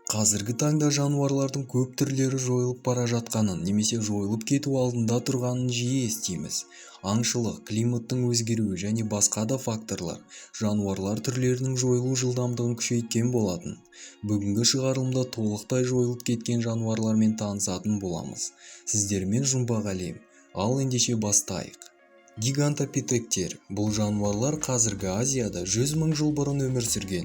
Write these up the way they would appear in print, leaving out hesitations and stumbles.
Қазіргі таңда жануарлардың көп түрлері жойылып бара жатқанын немесе жойылып кету алдында тұрғанын жиі естиміз. Аңшылық, климаттың өзгеруі және басқа да факторлар жануарлар түрлерінің жойылу жылдамдығын күшейткен болатын. Бүгінгі шығарылымда толықтай жойылып кеткен жануарлармен танысатын боламыз. Сіздермен Жұмбақ әлем. Ал ендеше бастайық. Гигантопитектер. Бұл жануарлар қазіргі Азияда 100 мың жыл бұрын өмір сүрген.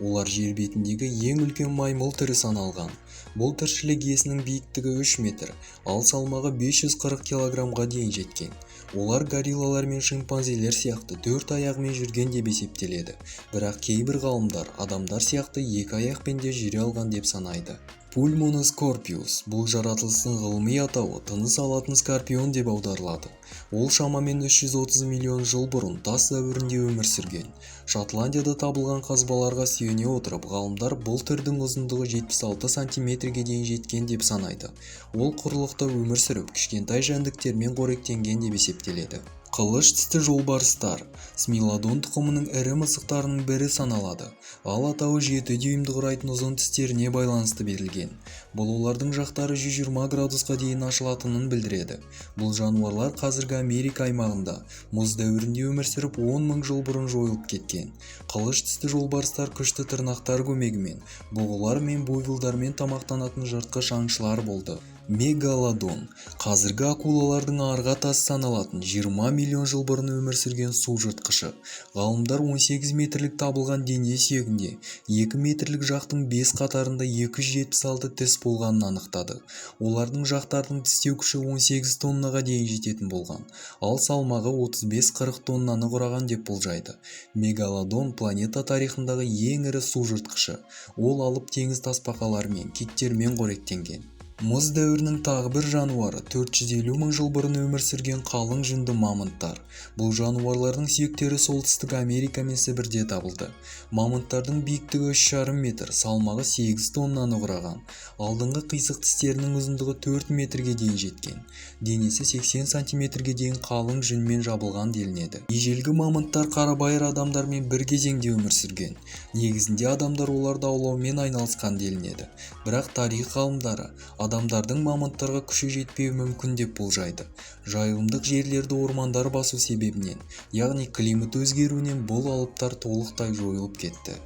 Олар жер бетіндегі ең үлкен маймыл түрі саналған. Бұл тіршілік иесінің биіктігі 3 метр, ал салмағы 540 килограммға дейін жеткен. Олар гориллалар мен шимпанзелер сияқты төрт аяғымен жүрген деп есептеледі. Бірақ кейбір ғалымдар адамдар сияқты екі аяқпен де жүре алған деп санайды. Пульмоноскорпиус. Бұл жаратылыстың ғылыми атауы тыныс алатын скорпион деп аударылады. Ол шамамен 330 миллион жыл бұрын тас дәуірінде өмір сүрген. Шотландияда табылған қазбаларға сүйене отырып, ғалымдар бұл түрдің ұзындығы 76 сантиметрге дейін жеткен деп санайды. Ол құрлықта өмір сүріп, кішкентай жәндіктермен қоректенген деп есептеледі. Қылыш тісті жолбарыстар смилодон тұқымының ірі мысықтарының бірі саналады. Ал атауы 7 дюймді құрайтын ұзын тістеріне байланысты берілген. Бұл олардың жақтары 120 градусқа дейін ашылатынын білдіреді. Бұл жануарлар қазіргі Америка аймағында мұз дәуірінде өмір сүріп, 10 мың жыл бұрын жойылып кеткен. Қылыш тісті жолбарыстар күшті тырнақтар көмегімен бұғылар мен буйволдармен тамақтанатын жыртқыш аңшылар болды. Мегалодон қазіргі акулалардың арғы атасы саналатын 20 миллион жыл бұрын өмір сүрген су жыртқышы. Ғалымдар 18 метрлік табылған дене сүйегінде 2 метрлік жақтың 5 қатарында 276 тіс болғанын анықтады. Олардың жақтардың тістеу күші 18 тоннаға дейін жететін болған, ал салмағы 35-40 тоннаны құраған деп болжайды. Мегалодон планета тарихындағы ең ірі су жыртқышы. Ол алып теңіз тасбақаларымен, киттермен қоректенген. Мұз дәуірінің тағы бір жануары 450 мың жыл бұрын өмір сүрген қалың жүнді мамонттар. Бұл жануарлардың сүйектері Солтүстік Америка мен Сібірде табылды. Мамонттардың биіктігі 3,5 метр, салмағы 8 тоннаны құраған. Алдыңғы қисық тістерінің ұзындығы 4 метрге дейін жеткен. Денесі 80 сантиметрге дейін қалың жүнмен жабылған делінеді. Ежелгі мамонттар қарабайыр адамдармен бір кезеңде өмір сүрген. Негізінде адамдар оларды аулаумен айналысқан делінеді. Бірақ тарих ғалымдары адамдардың мамонттарға күші жетпеуі мүмкін деп болжайды. Жайылымдық жерлерді ормандар басу себебінен, яғни климат өзгеруінен бұл алыптар толықтай жойылып кетті.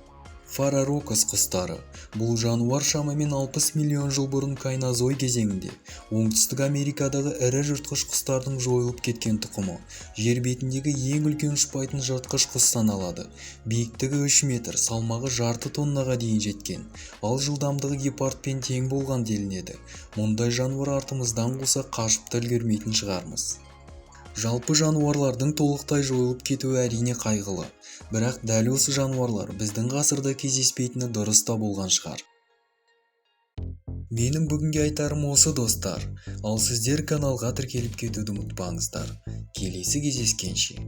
Фарарокос құстары. Бұл жануар шамамен 60 миллион жыл бұрын кайнозой кезеңінде Оңтүстік Америкадағы ірі жыртқыш құстардың жойылып кеткен тұқымы. Жер бетіндегі ең үлкен ұшпайтын жыртқыш құс саналады. Биіктігі 3 метр, салмағы жарты тоннаға дейін жеткен, ал жылдамдығы гепардпен тең болған делінеді. Мұндай жануар артымыздан қуса, қашып та үлгермейтін шығармыз. Жалпы жануарлардың толықтай жойылып кетуі әрине қайғылы. Бірақ дәл осы жануарлар біздің ғасырда кездеспейтіні дұрыс та болған шығар. Менің бүгінге айтарым осы, достар. Ал сіздер каналға тіркеліп кетуді ұмытпаңыздар. Келесі кездескенше.